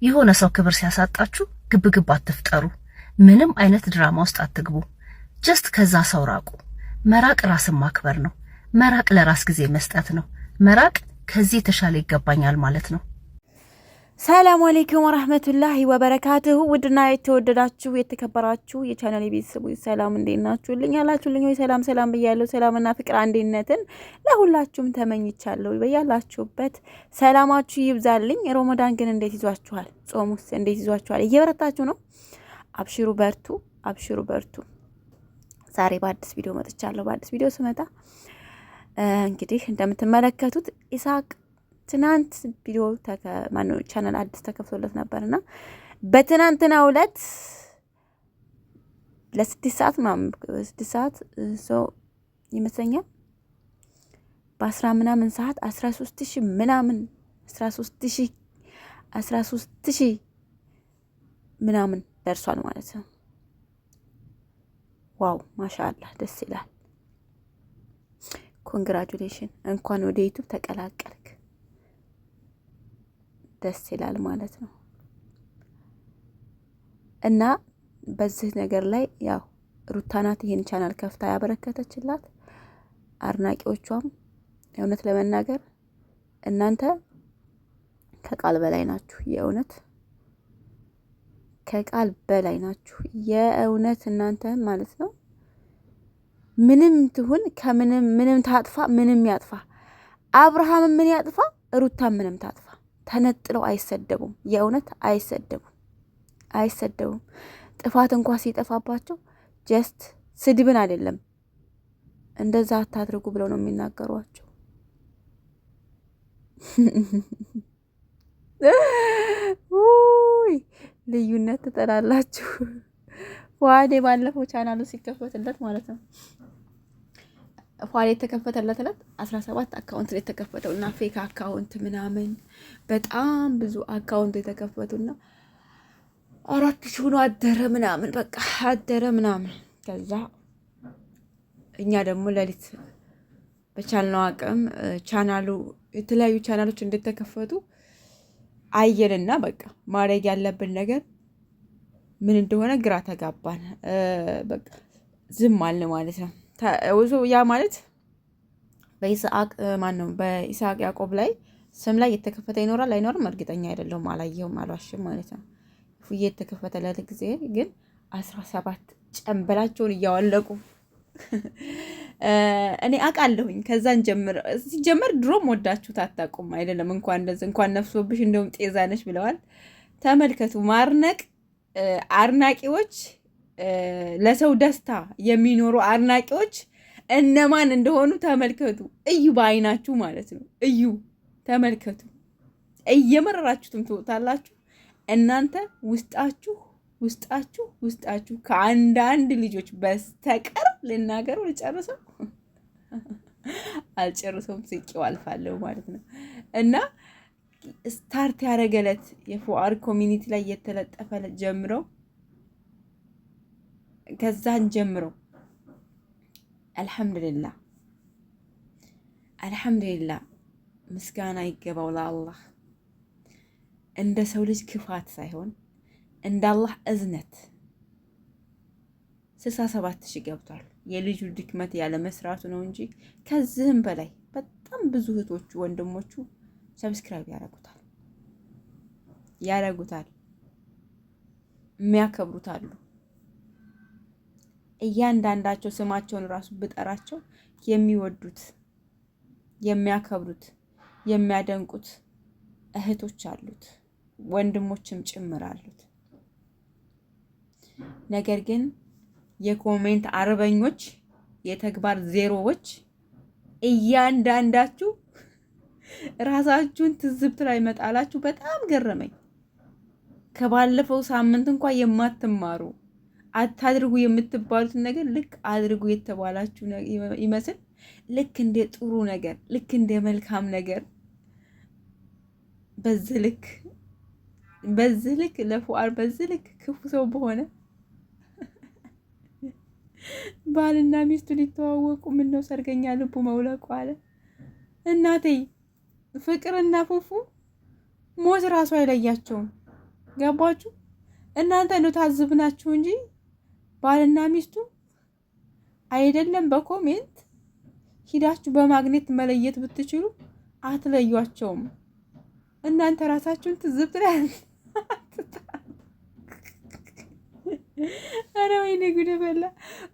የሆነ ሰው ክብር ሲያሳጣችሁ ግብግብ አትፍጠሩ። ምንም አይነት ድራማ ውስጥ አትግቡ። Just ከዛ ሰው ራቁ። መራቅ ራስን ማክበር ነው። መራቅ ለራስ ጊዜ መስጠት ነው። መራቅ ከዚህ የተሻለ ይገባኛል ማለት ነው። ሰላም አለይኩም ወራህመቱላሂ ወበረካቱሁ። ውድና የተወደዳችሁ የተከበራችሁ የቻናል ቤተሰቦች ሰላም፣ እንዴት ናችሁልኝ? ያላችሁልኝ ወይ ሰላም ሰላም ብያለሁ። ሰላምና ፍቅር አንድነትን ለሁላችሁም ተመኝቻለሁ። በያላችሁበት ሰላማችሁ ይብዛልኝ። ሮመዳን ግን እንዴት ይዟችኋል? ጾሙስ እንዴት ይዟችኋል? እየበረታችሁ ነው? አብሽሩ በርቱ፣ አብሽሩ በርቱ። ዛሬ በአዲስ ቪዲዮ መጥቻለሁ። በአዲስ ቪዲዮ ስመጣ እንግዲህ እንደምትመለከቱት ኢሳቅ ትናንት ቪዲዮ ማነው ቻናል አዲስ ተከፍቶለት ነበርና በትናንትናው ዕለት ለ6 ሰዓት ምናምን፣ 6 ሰዓት ሰው ይመስለኛል፣ በአስራ ምናምን ሰዓት 13,000 ምናምን፣ 13,000፣ 13,000 ምናምን ደርሷል ማለት ነው። Wow፣ ማሻአላህ፣ ደስ ይላል። Congratulation፣ እንኳን ወደ YouTube ተቀላቀልክ። ደስ ይላል ማለት ነው። እና በዚህ ነገር ላይ ያው ሩታ ናት ይሄን ቻናል ከፍታ ያበረከተችላት። አድናቂዎቿም እውነት ለመናገር እናንተ ከቃል በላይ ናችሁ። የእውነት ከቃል በላይ ናችሁ። የእውነት እናንተ ማለት ነው። ምንም ትሁን ከምንም፣ ምንም ታጥፋ፣ ምንም ያጥፋ፣ አብርሃም ምን ያጥፋ፣ ሩታ ምንም ታጥፋ፣ ተነጥለው አይሰደቡም። የእውነት አይሰደቡም፣ አይሰደቡም። ጥፋት እንኳ ሲጠፋባቸው just ስድብን አይደለም፣ እንደዛ አታድርጉ ብለው ነው የሚናገሯቸው። ውይ ልዩነት ትጠላላችሁ። ፏዴ ባለፈው ቻናሉ ሲከፈትለት ማለት ነው፣ ፏዴ የተከፈተለት ዕለት 17 account ነው የተከፈተው እና fake account ምናምን በጣም ብዙ account የተከፈቱና 4,000 ሆኖ አደረ ምናምን፣ በቃ አደረ ምናምን። ከዛ እኛ ደግሞ ሌሊት በቻልነው አቅም ቻናሉ የተለያዩ ቻናሎች እንደተከፈቱ አየንና በቃ ማድረግ ያለብን ነገር ምን እንደሆነ ግራ ተጋባን። በቃ ዝም አልን ማለት ነው። ያ ማለት በይስሐቅ ማን ነው በይስሐቅ ያዕቆብ ላይ ስም ላይ የተከፈተ ይኖራል አይኖርም እርግጠኛ አይደለሁም፣ አላየሁም፣ አልዋሽም ማለት ነው። ፉዬ የተከፈተለት ጊዜ ግን 17 ጨንበላቸውን እያዋለቁ እኔ አውቃለሁኝ። ከዛን ጀምር ሲጀመር ድሮም ወዳችሁት አታውቁም አይደለም። እንኳን እንደዚህ እንኳን ነፍሶብሽ እንደውም ጤዛ ነሽ ብለዋል። ተመልከቱ፣ ማርነቅ አድናቂዎች፣ ለሰው ደስታ የሚኖሩ አድናቂዎች እነማን እንደሆኑ ተመልከቱ። እዩ፣ በአይናችሁ ማለት ነው። እዩ፣ ተመልከቱ። እየመረራችሁትም ትወጣላችሁ። እናንተ ውስጣችሁ ውስጣችሁ ውስጣችሁ ከአንዳንድ ልጆች በስተቀር ልናገሩ ልጨርሰው አልጨርሰውም፣ ስቄው አልፋለሁ ማለት ነው። እና start ያደረገለት የፉአድ community ላይ የተለጠፈ ጀምረው ከዛን ጀምሮ አልሐምዱሊላህ፣ አልሐምዱሊላህ፣ ምስጋና ይገባው ለአላህ። እንደ ሰው ልጅ ክፋት ሳይሆን እንደ አላህ እዝነት 67,000 ገብቷል። የልጁ ድክመት ያለ መስራቱ ነው እንጂ ከዚህም በላይ በጣም ብዙ እህቶቹ ወንድሞቹ subscribe ያረጉታል ያረጉታል፣ የሚያከብሩት አሉ። እያንዳንዳቸው ስማቸውን ራሱ ብጠራቸው የሚወዱት፣ የሚያከብሩት፣ የሚያደንቁት እህቶች አሉት፣ ወንድሞችም ጭምር አሉት። ነገር ግን የ comment አርበኞች፣ የተግባር ዜሮዎች እያንዳንዳችሁ ራሳችሁን ትዝብት ላይ መጣላችሁ በጣም ገረመኝ። ከባለፈው ሳምንት እንኳ የማትማሩ፣ አታድርጉ የምትባሉትን ነገር ልክ አድርጉ የተባላችሁ ይመስል፣ ልክ እንደ ጥሩ ነገር፣ ልክ እንደ መልካም ነገር በዚህ ልክ ለፉአድ በዚህ ልክ ክፉ ሰው በሆነ ባልና ሚስቱ ሊተዋወቁ ምነው ሰርገኛ ልቡ መውለቁ አለ። እናቴ ፍቅርና ፉፉ ሞት ራሱ አይለያቸውም። ገባችሁ? እናንተ ነው ታዝብናችሁ እንጂ ባልና ሚስቱ አይደለም። በ comment ሂዳችሁ በማግኔት መለየት ብትችሉ አትለዩቸውም። እናንተ ራሳችሁን ትዝብት ላይ። ኧረ ወይኔ ጉድ በላ!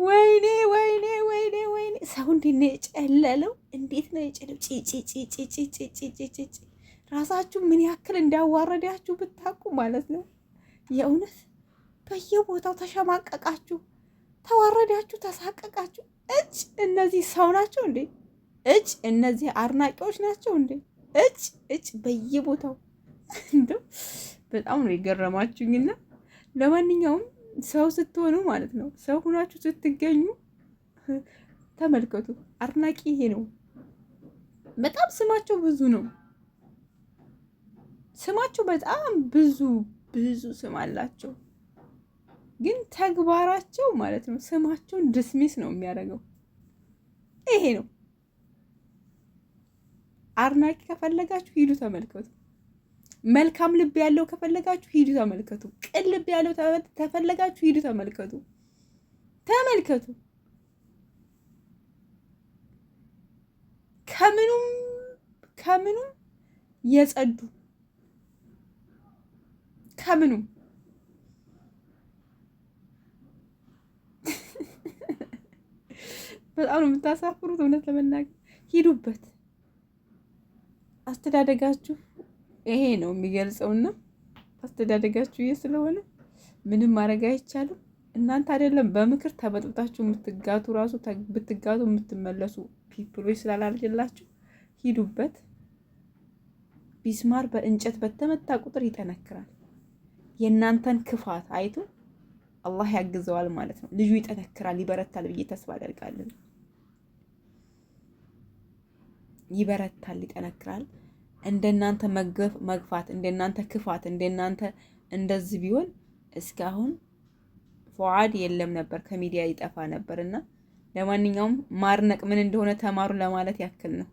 ወይኔ ወይኔ ወይኔ ወይኔ! ሰው እንዴት ነው የጨለለው? እንዴት ነው የጨለው? ጭ ራሳችሁ ምን ያክል እንዳዋረዳችሁ ብታውቁ ማለት ነው። የእውነት በየቦታው ተሸማቀቃችሁ፣ ተዋረዳችሁ፣ ተሳቀቃችሁ። እጭ እነዚህ ሰው ናቸው እንዴ? እጭ እነዚህ አድናቂዎች ናቸው እንዴ? እጭ እጭ በየቦታው እንደው በጣም ነው የገረማችሁኝና ለማንኛውም ሰው ስትሆኑ ማለት ነው፣ ሰው ሁናችሁ ስትገኙ ተመልከቱ። አድናቂ ይሄ ነው። በጣም ስማቸው ብዙ ነው። ስማቸው በጣም ብዙ ብዙ ስም አላቸው፣ ግን ተግባራቸው ማለት ነው ስማቸውን dismiss ነው የሚያደርገው። ይሄ ነው። አድናቂ ከፈለጋችሁ ሂዱ ተመልከቱ። መልካም ልብ ያለው ከፈለጋችሁ ሂዱ ተመልከቱ። ቅን ልብ ያለው ተፈለጋችሁ ሂዱ ተመልከቱ፣ ተመልከቱ። ከምኑም ከምኑም የጸዱ ከምኑም በጣም ነው የምታሳፍሩት። እውነት ለመናገር ሂዱበት። አስተዳደጋችሁ ይሄ ነው የሚገልጸውና አስተዳደጋችሁ ይሄ ስለሆነ ምንም ማድረግ አይቻልም። እናንተ አይደለም በምክር ተበጥብጣችሁ የምትጋቱ ራሱ ብትጋቱ የምትመለሱ people ኦች ስላላልላችሁ ሂዱበት። ቢስማር በእንጨት በተመታ ቁጥር ይጠነክራል። የእናንተን ክፋት አይቶ አላህ ያግዘዋል ማለት ነው። ልጁ ይጠነክራል፣ ይበረታል ብዬ ተስፋ አደርጋለሁ። ይበረታል፣ ይጠነክራል። እንደናንተ መግፋት፣ እንደናንተ ክፋት፣ እንደናንተ እንደዚህ ቢሆን እስካሁን ፉአድ የለም ነበር፣ ከሚዲያ ይጠፋ ነበር። እና ለማንኛውም ማርነቅ ምን እንደሆነ ተማሩ ለማለት ያክል ነው።